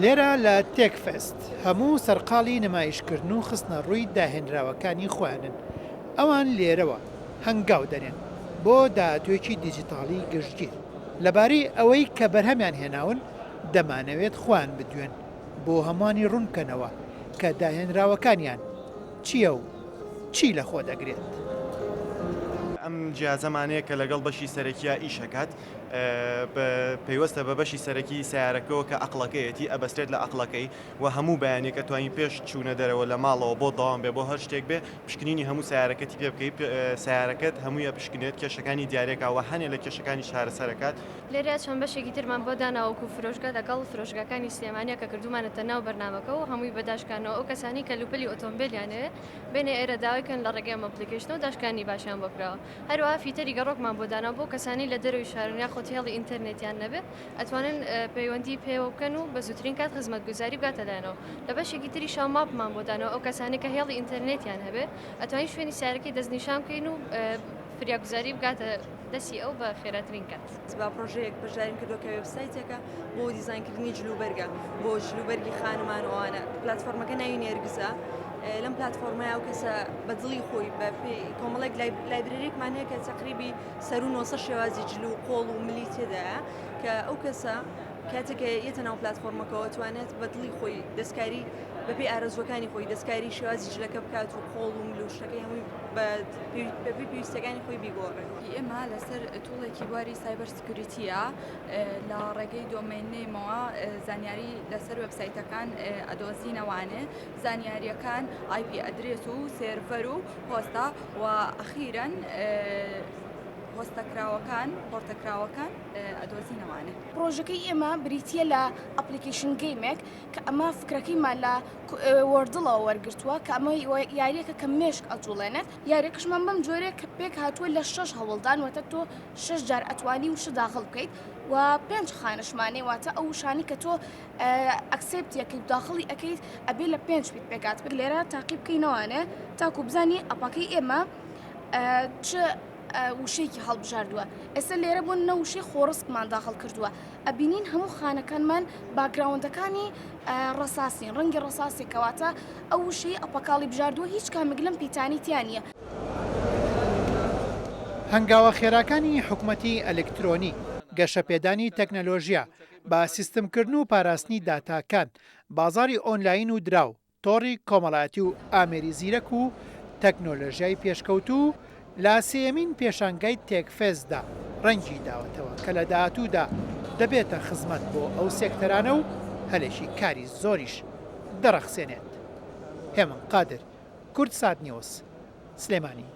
لێرە لە تێکفێست هەموو سەرقاڵی نمایشکردن و خستنەڕووی داهێنراوەکانی خۆیانن، ئەوان لێرەوە هەنگاو دەنێن بۆ داهاتوویەکی دیجیتاڵی گشتگیر. لەبارەی ئەوەی کە بەرهەمیان هێناون، دەمانەوێت خۆیان بدوێن، بۆ هەمووانی ڕوون بکەنەوە کە داهێنراوەکانیان چییە و چی لەخۆ دەگرێت. ئەم جیازەمانەیە کە لەگەڵ بەشی سەرەکیا ئیش ئەکات پەیوەستە بە بەشی سەرەکی سەیارەکەوە کە ئەقڵەکەیەتی ئەبەسترێت لە ئەقڵەکەی و هەموو بەیانێک ئەتوانی پێش چوونە دەرەوە لە ماڵەوە بۆ دەوام بێ بۆ هەر شتێک بێ پشکنینی هەموو سەیارەکەتی پێ بکەی سەیارەکەت هەمووی ئەپشکنێت کێشەکانی دیارێکا و هەنێ لە کێشەکانی چارەسەرەکات. لێرە چەند بەشێکی ترمان بۆ داناوە وەکو فرۆشگا لەگەڵ فرۆشگاکانی سلێمانیە کە کردوومانەتە ناو بەرنامەکە و هەمووی بە داشکانەوە ئەو کەسانەی کەلوپەلی ئۆتۆمبێلیان هەیە بێنە ئێرە داوای کەن لە ڕێگەی ئەم application ەوە داشکانی باشیان بۆ کراوە هەروەها feature ی گەڕۆکمان بۆ داناوە بۆ کەسانی لە دەرەوەی شارن یاخود هێڵی ئینتەرنێتیان نەبێ ئەتوانن پەیوەندی پێوە بکەن و بە زووترین کات خزمەتگوزاری بگاتە لایانەوە لە بەشێکی تریشا map مان بۆ داناوە ئەو کەسانەی کە هێڵی ئینتەرنێتیان هەبێ ئەتوانین شوێنی سیارەکەی دەستنیشان بکەین و فریاگوزاری بگاتە دەستی ئەو بە خێراترین کات. بە پڕۆژەیەک بەشداریم کردووە کە وێبسایتێکە بۆ دیزاینکردنی جلوبەرگە بۆ جلوبەرگی خانمان و ئەوانە پلاتفۆرمەکە ناوی نێرگزە لەم پلاتفۆرمەیە ئەو کەسە بە دڵی خۆی بە پێی کۆمەڵێک library ێکمان هەیە کە تەقریبی سەروو 900 شێوازی جل و قۆڵ و ملی تێدایە کە ئەو کەسە کاتێک کە یەتە ناو پلاتفۆرمەکەەوە توانێت بە دڵی خۆی دەستکاری بەپێی ئارەزوەکانی خۆی دەستکاری شێوازی جلەکە بکات و قۆڵ و مل و شتەکەی هەمووی بەپێی پێویستەکانی خۆی بیگۆڕێت. ئێمە لەسەر tool ێکی بواری cyber security یە لە ڕێگەی domain name ەوە زانیاری لەسەر وێبسایتەکان ئەدۆزینەوانێ زانیاریەکان IP address و سێرڤەر و host ە و ئەخیرەن host ەکراوەکان port ەکراوەکان ئەدۆزینەوانێ. پڕۆژەکەی ئێمە بریتییە لە application game ێک کە ئەمە فکرەکەیمان لە Wordle ەوە وەرگرتووە کە ئەمە یاریەکە کە مێشک ئەجوڵێنێت یاریەکەشمان بەم جۆرەیە کە پێک هاتووە لە شەش هەوڵدان واتە تۆ شەش جار ئەتوانی وشە داخڵ بکەیت و پێنج خانەشمانەیە واتە ئەو وشانەی کە تۆ accept ی ئەکەیت و داخڵی ئەکەیت ئەبێ لە پێنج پیت پێکات بێت لێرە تاقی بکەینەوانێ تاکو بزانی app ەکەی ئێمە چ وشەیەکی هەڵبژاردووە ئێستا لێرە بۆ نە وشەی خۆڕسکمان داخڵ کردووە ئەبینین هەموو خانەکانمان background ەکانی ڕەساسین ڕەنگی ڕەساسی کەواتە ئەو وشەی app ەکە هەڵی بژاردووە هیچ کامێک لەم پیتانەی تیا نییە. هەنگاوە خێراکانی حکومەتی ئەلکترۆنی، گەشەپێدانی تەکنەلۆژیا، بە سیستمکردن و پاراستنی داتاکان، بازاڕی ئۆنلاین و دراو، تۆڕی کۆمەڵایەتی و ئامێری زیرەک و تەکنۆلۆژیای پێشکەوتوو لە سێیەمین پێشانگای تێکفێستدا ڕەنگی داوەتەوە کە لە داهاتوودا دەبێتە خزمەت بۆ ئەو سێکتەرانە و هەلێکی کاری زۆریش دەڕەخسێنێت. هێمن قادر، کوردسات نیوز، سلێمانی.